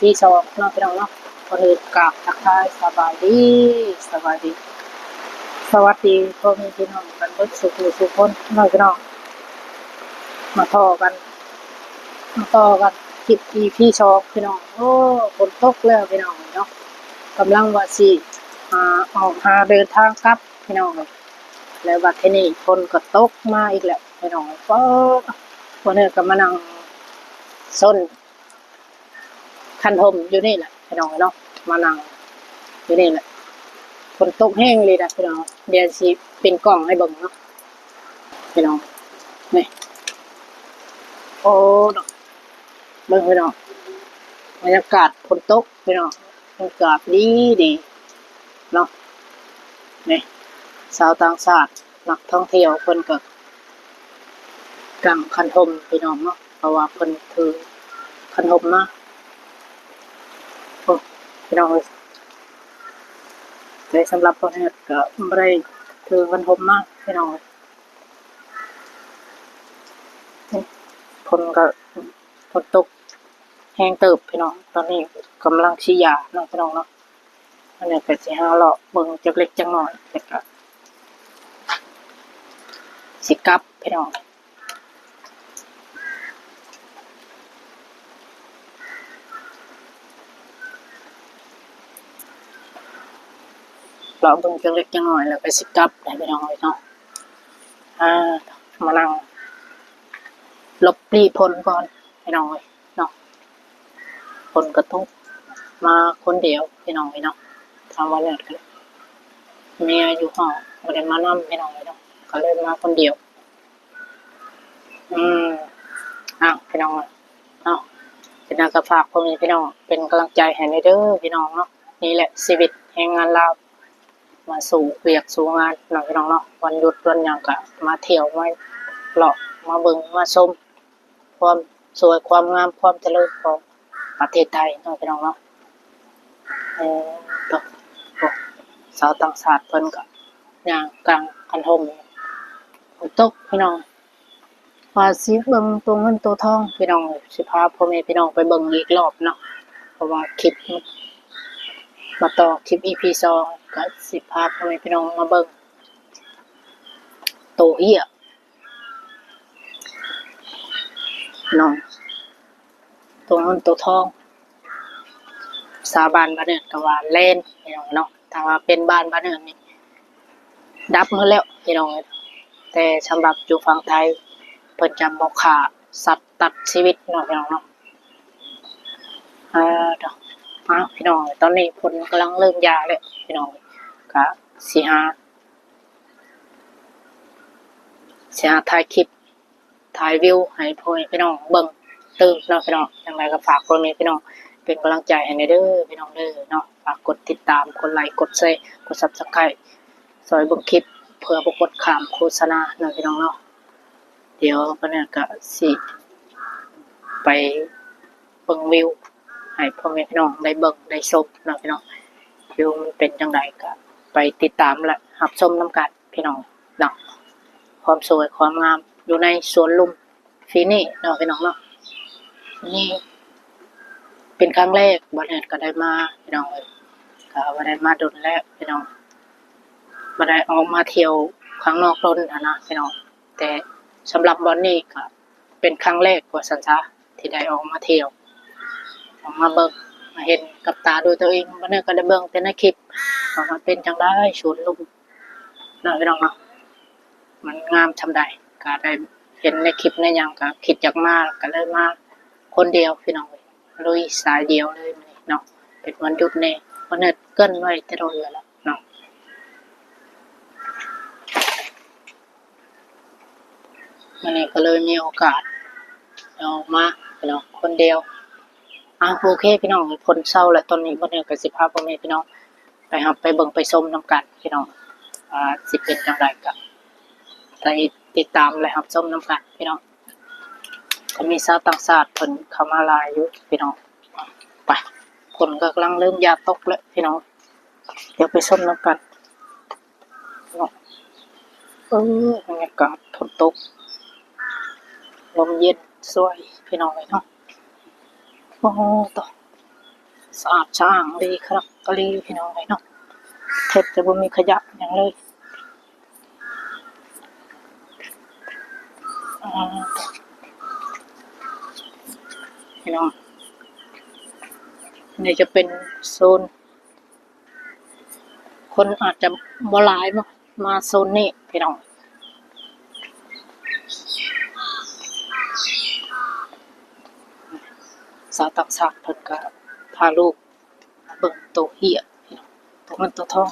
ທີສອງເນາະ ພີ່ນ້ອງເນາະ. ກ່ອນອື່ນກາບທັກທາຍສະບາຍດີ ສະບາຍດີ ສະຫວັດດີພໍ່ແມ່ພີ່ນ້ອງກັນເບິດສູ່ຜູ້ສູ່ຄົນເນາະ ພີ່ນ້ອງ. ມາຕໍ່ກັນ ມາຕໍ່ກັນຄລິບອີພີສອງ ພີ່ນ້ອງ. ໂອ້ ຝົນຕົກແລ້ວ ພີ່ນ້ອງເນາະ. ກຳລັງວ່າຊິ ອາ ອອກຫາເດີນທາງກັບ ພີ່ນ້ອງເອີຍ ແລ້ວບັດທີນີ້ຝົນກໍຕົກມາອີກແລ້ວ ພີ່ນ້ອງ. ໂອ້ ວັນນີ້ກໍມານັ່ງຊົນ ຄັນຮົ່ມຢູ່ນີ້ແຫຼະ ພີ່ນ້ອງເນາະ. ມານັ່ງຢູ່ນີ້ແຫຼະ. ຝົນຕົກແຮງອີ່ຫຼີນະ ພີ່ນ້ອງ. ດຽວຊິປິ່ນກ້ອງໃຫ້ເບິ່ງເນາະ ພີ່ນ້ອງ. ນີ້ ໂອ້ ເນາະ ເບິ່ງ ພີ່ນ້ອງ ບັນຍາກາດຝົນຕົກ ພີ່ນ້ອງ. ບັນຍາກາດດີໆ ເນາະ. ນີ້ ຊາວຕ່າງຊາດ ນັກທ່ອງທ່ຽວເພິ່ນກໍກາງຄັນຮົ່ມ ພີ່ນ້ອງເນາະ ເພາະວ່າເພິ່ນຖືຄັນຮົ່ມມາ. ໂອ້ ພີ່ນ້ອງເອີຍ ແຕ່ສຳລັບພໍ່ແຮດກໍບໍ່ໄດ້ຖືຄັນຮົ່ມມາ ພີ່ນ້ອງເອີຍ. ຝົນກໍ ຝົນຕົກແຮງເຕີບ ພີ່ນ້ອງ. ຕອນນີ້ກຳລັງຊິຢາເນາະ ພີ່ນ້ອງເນາະ. ອັນນີ້ກໍຊິຫາເລາະເບິ່ງຈັກເລັກຈັກນ້ອຍ ແລ້ວກໍຊິກັບ ພີ່ນ້ອງ. ເລາະເບິ່ງຈັກເລັກຈັກນ້ອຍ ແລ້ວກໍຊິກັບແຫຼະ ພີ່ນ້ອງເອີຍເນາະ. ອາ ມານັ່ງຫຼົບຫຼີ້ພົນກ່ອນ ພີ່ນ້ອງເອີຍເນາະ. ຝົນກໍຕົກ ມາຄົນດຽວ ພີ່ນ້ອງເອີຍເນາະ. ທາງວ່າແລ້ວກໍເມຍຢູ່ຫ້ອງ ບໍ່ໄດ້ມານຳ ພີ່ນ້ອງເອີຍເນາະ ກໍເລີຍມາຄົນດຽວ. ອືມ ອ້າວ ພີ່ນ້ອງເນາະ ເປັນຫຍັງກໍຝາກພໍ່ແມ່ພີ່ນ້ອງເປັນກຳລັງໃຈໃຫ້ແດ່ເດີ ພີ່ນ້ອງເນາະ. ນີ້ແຫຼະຊີວິດແຮງງານລາວ ມາສູ້ວຽກສູ້ງານເນາະ ພີ່ນ້ອງເນາະ. ວັນຢຸດວັນຫຍັງກໍມາທ່ຽວ ມາເລາະ ມາເບິ່ງ ມາຊົມຄວາມສວຍຄວາມງາມ ຄວາມຈະເລີນຂອງປະເທດໄທເນາະ ພີ່ນ້ອງເນາະ. ເອີ ໂອ້ ຊາວຕ່າງຊາດເພິ່ນກໍຍ່າງກາງຄັນຮົ່ມ ຝົນຕົກ ພີ່ນ້ອງ. ວ່າຊິເບິ່ງໂຕເງິນໂຕທອງ ພີ່ນ້ອງເອີຍ ຊິພາພໍ່ແມ່ພີ່ນ້ອງໄປເບິ່ງອີກລອບເນາະ ເພາະວ່າຄລິບ ມາຕໍ່ຄລິບອີພີສອງ ກໍຊິພາພໍ່ແມ່ພີ່ນ້ອງມາເບິ່ງໂຕເຮຍເນາະ ໂຕເງິນໂຕທອງ. ສາວບ້ານບ້ານອື່ນກໍວ່າແລ່ນ ພີ່ນ້ອງເນາະ. ຖ້າວ່າເປັນບ້ານບ້ານອື່ນນີ້ດັບໝົດແລ້ວ ພີ່ນ້ອງເອີຍ. ແຕ່ສຳລັບຢູ່ຝັ່ງໄທ ເພິ່ນຈະບໍ່ຂ້າສັດຕັດຊີວິດເນາະ ພີ່ນ້ອງເນາະ. ເອີ ເນາະ ອ້າວ ພີ່ນ້ອງເອີຍ ຕອນນີ້ຝົນກຳລັງເລີ່ມຢາແລ້ວ ພີ່ນ້ອງເອີຍ. ກະຊິຫາ ຊິຫາຖ່າຍຄລິບ ຖ່າຍວິວໃຫ້ພໍ່ແມ່ພີ່ນ້ອງເບິ່ງຕື່ມເນາະ ພີ່ນ້ອງ. ຈັ່ງໃດກໍຝາກພໍ່ແມ່ພີ່ນ້ອງເປັນກຳລັງໃຈໃຫ້ແດ່ເດີ ພີ່ນ້ອງເດີເນາະ. ຝາກກົດຕິດຕາມ ກົດໄລ ກົດແຊ ກົດຊັບສະໄຄຣ ຊ່ອຍເບິ່ງຄລິບ ເພື່ອບໍ່ກົດຂ້າມໂຄສະນາເນາະ ພີ່ນ້ອງເນາະ. ດຽວບັດນີ້ກໍຊິໄປເບິ່ງວິວໃຫ້ພໍ່ແມ່ພີ່ນ້ອງໄດ້ເບິ່ງໄດ້ຊົມເນາະ ພີ່ນ້ອງ. ວິວມັນເປັນຈັ່ງໃດກໍໄປຕິດຕາມ ແລະ ຮັບຊົມນຳກັນ ພີ່ນ້ອງເນາະ. ຄວາມສວຍຄວາມງາມຢູ່ໃນສວນລຸມ ຟຣີນີ້ເນາະ ພີ່ນ້ອງເນາະ. ນີ້ເປັນຄັ້ງແລກ ບ່າວແນດກໍໄດ້ມາ ພີ່ນ້ອງເອີຍ. ກໍບໍ່ໄດ້ມາດົນແລ້ວ ພີ່ນ້ອງ, ບໍ່ໄດ້ອອກມາທ່ຽວຂ້າງນອກດົນຫັ້ນນະ ພີ່ນ້ອງ. ແຕ່ສຳລັບບ່ອນນີ້ກໍເປັນຄັ້ງແລກວ່າຊັ້ນຊະ ທີ່ໄດ້ອອກມາທ່ຽວ ອອກມາເບິ່ງ ມາເຫັນກັບຕາດ້ວຍຕົວເອງ. ບ່າວແນດກໍໄດ້ເບິ່ງແຕ່ໃນຄລິບວ່າມັນເປັນຈັ່ງໃດ ສວນລຸມ ເນາະ ພີ່ນ້ອງເນາະ, ມັນງາມຊ່ຳໃດ. ກໍໄດ້ເຫັນໃນຄລິບໃນຫຍັງ ກໍຄິດຢາກມາ ກໍເລີຍມາຄົນດຽວ ພີ່ນ້ອງເອີຍ, ລຸຍສາຍດຽວເລີຍມື້ນີ້ເນາະ. ເປັນວັນຢຸດແດ່ ວັນຢຸດເກີນໄວ້ແຕ່ດົນແລ້ວເນາະ. ມື້ນີ້ກໍເລີຍມີໂອກາດອອກມາ ພີ່ນ້ອງ ຄົນດຽວ. ອ່າ ໂອເຄ ພີ່ນ້ອງ, ຝົນເຊົາແລ້ວ ຕອນນີ້ ມື້ນີ້ກໍຊິພາພໍ່ແມ່ພີ່ນ້ອງໄປຮັບໄປເບິ່ງໄປຊົມນຳກັນ ພີ່ນ້ອງ. ອ່າ ຊິເປັນຈັ່ງໃດກໍໄດ້ຕິດຕາມ ແລະ ຮັບຊົມນຳກັນ ພີ່ນ້ອງ. ກໍມີຊາວຕ່າງຊາດເພິ່ນເຂົ້າມາຫຼາຍຢູ່ ພີ່ນ້ອງ. ໄປ ຝົນກໍກຳລັງເລີ່ມຢາຕົກແລ້ວ ພີ່ນ້ອງ, ດຽວໄປຊົມນຳກັນ. ເນາະ ເອີ ບັນຍາກາດຝົນຕົກ ລົມເຢັນຊ່ວຍ ພີ່ນ້ອງເອີຍເນາະ. ໂອ້ໂຕ ສະອາດສະອ້າງດີຄັກອີ່ຫຼີພີ່ນ້ອງເອີຍເນາະ, ແທບຈະບໍ່ມີຂະຫຍະຫຍັງເລີຍ. ອາ ພີ່ນ້ອງ ນີ້ຈະເປັນໂຊນ ຄົນອາດຈະບໍ່ຫຼາຍເນາະ ມາໂຊນນີ້ພີ່ນ້ອງ. ຊາວຕ່າງຊາດເພິ່ນກະພາລູກມາເບິ່ງໂຕເຫື່ອພີ່ນ້ອງ ໂຕເງິນໂຕທອງ.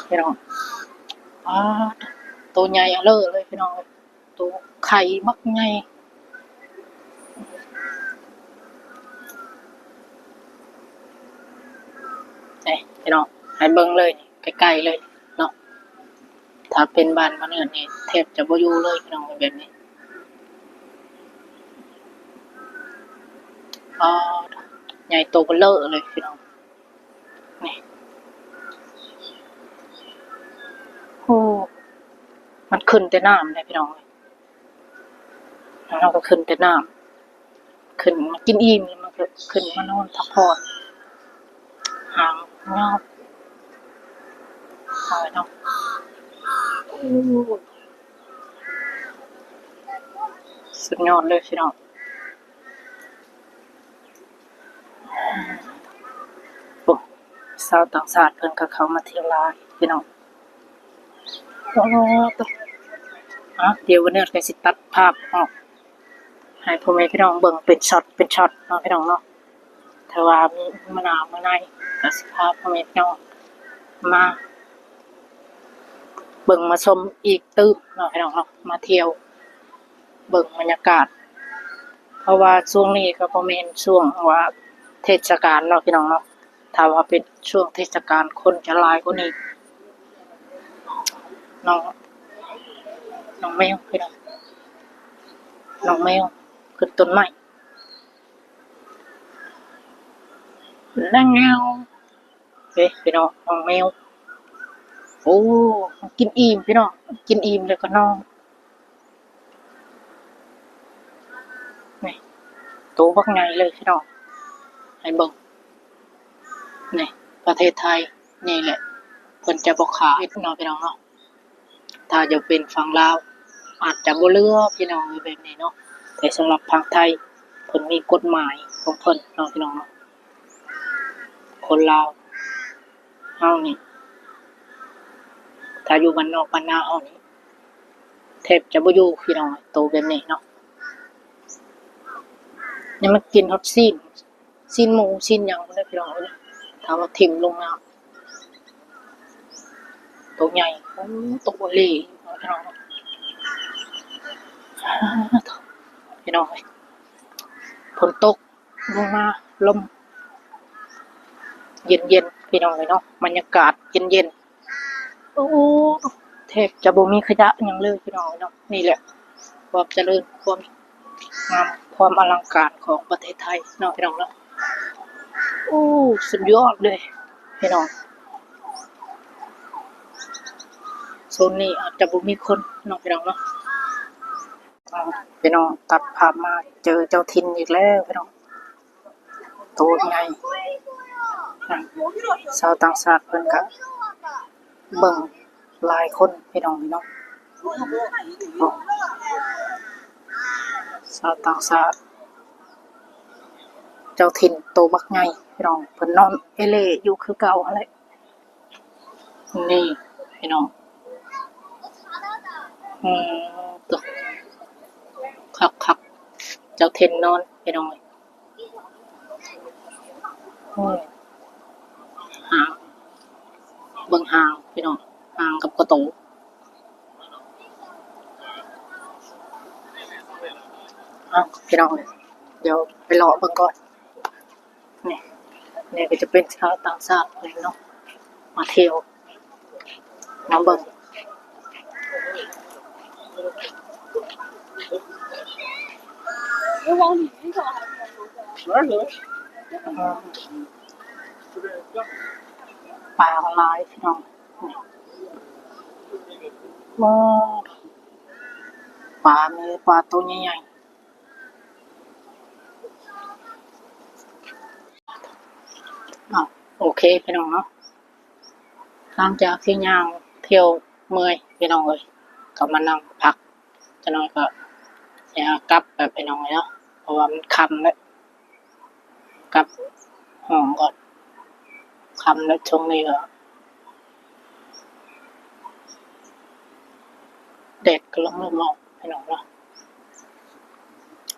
ພີ່ນ້ອງ ອາ ໂຕໃຫຍ່ອະເລີເລີຍພີ່ນ້ອງເອີຍ, ໂຕໄຂ່ບັກໃຫຍ່. ນີ້ພີ່ນ້ອງ ໃຫ້ເບິ່ງເລີຍ ໃກ້ໆເລີຍເນາະ. ຖ້າເປັນບ້ານມະເນີດນີ້ແທບຈະບໍ່ຢູ່ເລີຍພີ່ນ້ອງ ແບບນີ້. ອາ ໃຫຍ່ໂຕເບີເລີເລີຍພີ່ນ້ອງ ນີ້. ໂອ້ ມັນຂຶ້ນແຕ່ນ້ຳເດ້ພີ່ນ້ອງເອີຍ. ແລ້ວເຮົາກໍຂຶ້ນແຕ່ນ້ຳ ຂຶ້ນມາກິນອີ່ມ ແລ້ວມັນກໍຂຶ້ນມານອນພັກຜ່ອນ ຫາງຍາວ ເອົາໄວ້ເນາະ. ໂອ້ ສຸດຍອດເລີຍພີ່ນ້ອງ. ໂອ້ ຊາວຕ່າງຊາດເພິ່ນກໍເຂົ້າມາທ່ຽວຫຼາຍພີ່ນ້ອງ. ໂອ້ ອາ ດຽວວັນເນີດກໍຊິຕັດພາບອອກ ໃຫ້ພໍ່ແມ່ພີ່ນ້ອງເບິ່ງເປັນຊັອດເປັນຊັອດເນາະພີ່ນ້ອງເນາະ. ຖ້າວ່າມີມື້ໜ້າມື້ໃນກໍຊິພາພໍ່ແມ່ພີ່ນ້ອງມາເບິ່ງມາຊົມອີກຕື່ມເນາະພີ່ນ້ອງເນາະ, ມາທ່ຽວ ເບິ່ງບັນຍາກາດ ເພາະວ່າຊ່ວງນີ້ກໍບໍ່ແມ່ນຊ່ວງວ່າເທດສະການເນາະພີ່ນ້ອງເນາະ. ຖ້າວ່າເປັນຊ່ວງເທດສະການຄົນຈະຫຼາຍກວ່ານີ້. ນ້ອງ ນ້ອງແມວພີ່ນ້ອງ ນ້ອງແມວຂຶ້ນຕົ້ນໄມ້ ແລ້ວ ເດ້ພີ່ນ້ອງ ນ້ອງແມວ. ໂອ້ ກິນອີ່ມພີ່ນ້ອງ ກິນອີ່ມແລ້ວກໍນອນ. ນີ້ ໂຕບັກໃຫຍ່ເລີຍພີ່ນ້ອງ ໃຫ້ເບິ່ງ. ນີ້ ປະເທດໄທນີ້ແຫຼະ ເພິ່ນຈະບໍ່ຂາຍເນາະພີ່ນ້ອງເນາະ. ຖ້າຢູ່ເປັນຝັ່ງລາວອາດຈະບໍ່ເຫຼືອພີ່ນ້ອງເອີຍ ແບບນີ້ເນາະ, ແຕ່ສຳລັບຝັ່ງໄທເພິ່ນມີກົດໝາຍຂອງເພິ່ນເນາະພີ່ນ້ອງເນາະ. ຄົນລາວເຮົານີ້ ຖ້າຢູ່ບ້ານນອກບ້ານນາເຮົານີ້ ແທບຈະບໍ່ຢູ່ພີ່ນ້ອງ ໂຕແບບນີ້ເນາະ. ຍັງມາກິນຮອດຊີ້ນ ຊີ້ນໝູຊີ້ນຫຍັງພຸ້ນເດ້ພີ່ນ້ອງເອີຍ. ຖ້າວ່າຖິ້ມລົງນ້ຳ ໂຕໃຫຍ່ ໂອ້ ໂຕເບີເລີພີ່ນ້ອງ. ພີ່ນ້ອງເອີຍ ຝົນຕົກລົງມາ ລົມເຢັນໆ ພີ່ນ້ອງເອີຍເນາະ, ບັນຍາກາດເຢັນໆ. ໂອ້ ແທບຈະບໍ່ມີຂະຫຍະຫຍັງເລີຍພີ່ນ້ອງເນາະ. ນີ້ແຫຼະຄວາມຈະເລີນ ຄວາມງາມ ຄວາມອະລັງການຂອງປະເທດໄທເນາະພີ່ນ້ອງເນາະ. ໂອ້ ສຸດຍອດເລີຍພີ່ນ້ອງ. ໂຊນນີ້ອາດຈະບໍ່ມີຄົນເນາະພີ່ນ້ອງເນາະ. ພີ່ນ້ອງ ຕັດພາບມາເຈີເຈົ້າຖິ່ນອີກແລ້ວພີ່ນ້ອງ. ໂຕໃຫຍ່ ຊາວຕ່າງຊາດເພິ່ນກະເບິ່ງຫຼາຍຄົນພີ່ນ້ອງເນາະ. ຊາວຕ່າງຊາດ ເຈົ້າຖິ່ນໂຕບັກໃຫຍ່ພີ່ນ້ອງ ເພິ່ນນອນເອເລ່ຢູ່ຄືເກົ່າຫັ້ນແຫຼະ. ນີ້ພີ່ນ້ອງ ອືມ ໂຕ ຄັກໆ ເຈົ້າຖິ່ນນອນພີ່ນ້ອງ. ໂອ້ຍ ຫາງ ເບິ່ງຫາງພີ່ນ້ອງ ຫາງກັບກະໂຕ. ເອົ້າ ພີ່ນ້ອງ ດຽວໄປເລາະເບິ່ງກ່ອນ. ນີ້ ນີ້ກໍຈະເປັນຊາວຕ່າງຊາດເນາະ ມາທ່ຽວ ມາເບິ່ງ. ອືມ ປາຫຼາຍພີ່ນ້ອງ. ວ້າວ ປາ ມີປາໂຕໃຫຍ່ໆ. ເອົາ ໂອເຄພີ່ນ້ອງເນາະ, ຫຼັງຈາກທີ່ຍ່າງທ່ຽວເມື່ອຍພີ່ນ້ອງເອີຍ ກໍມານັ່ງພັກຈັກໜ້ອຍ ກໍຊິຫາກັບແລ້ວພີ່ນ້ອງເອີຍເນາະ, ເພາະວ່າມັນຄ່ຳແລ້ວ. ກັບຫ້ອງກ່ອນ, ຄ່ຳແລ້ວ. ຊ່ວງນີ້ກໍແດດກຳລັງເລີ່ມອອກພີ່ນ້ອງເນາະ,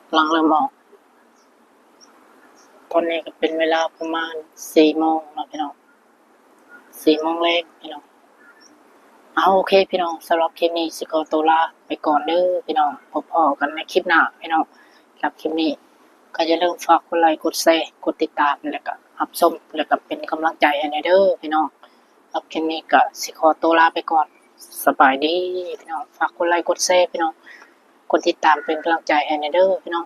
ກຳລັງເລີ່ມອອກ. ຕອນນີ້ກໍເປັນເວລາປະມານສີ່ໂມງເນາະພີ່ນ້ອງ, ສີ່ໂມງແລງພີ່ນ້ອງ. ເອົາ ໂອເຄພີ່ນ້ອງ, ສຳລັບຄລິບນີ້ຊິຂໍຕົວລາໄປກ່ອນເດີພີ່ນ້ອງ, ພົບພໍ້ກັນໃນຄລິບໜ້າພີ່ນ້ອງ. ສຳລັບຄລິບນີ້ກໍຢ່າລືມຝາກກົດໄລ ກົດແຊ ກົດຕິດຕາມ ແລ້ວກໍຮັບຊົມ ແລ້ວກໍເປັນກຳລັງໃຈໃຫ້ແດ່ເດີພີ່ນ້ອງ. ສຳລັບຄລິບນີ້ກໍຊິຂໍຕົວລາໄປກ່ອນ, ສະບາຍດີພີ່ນ້ອງ. ຝາກກົດໄລ ກົດແຊພີ່ນ້ອງ, ກົດຕິດຕາມເປັນກຳລັງໃຈໃຫ້ແດ່ເດີພີ່ນ້ອງ.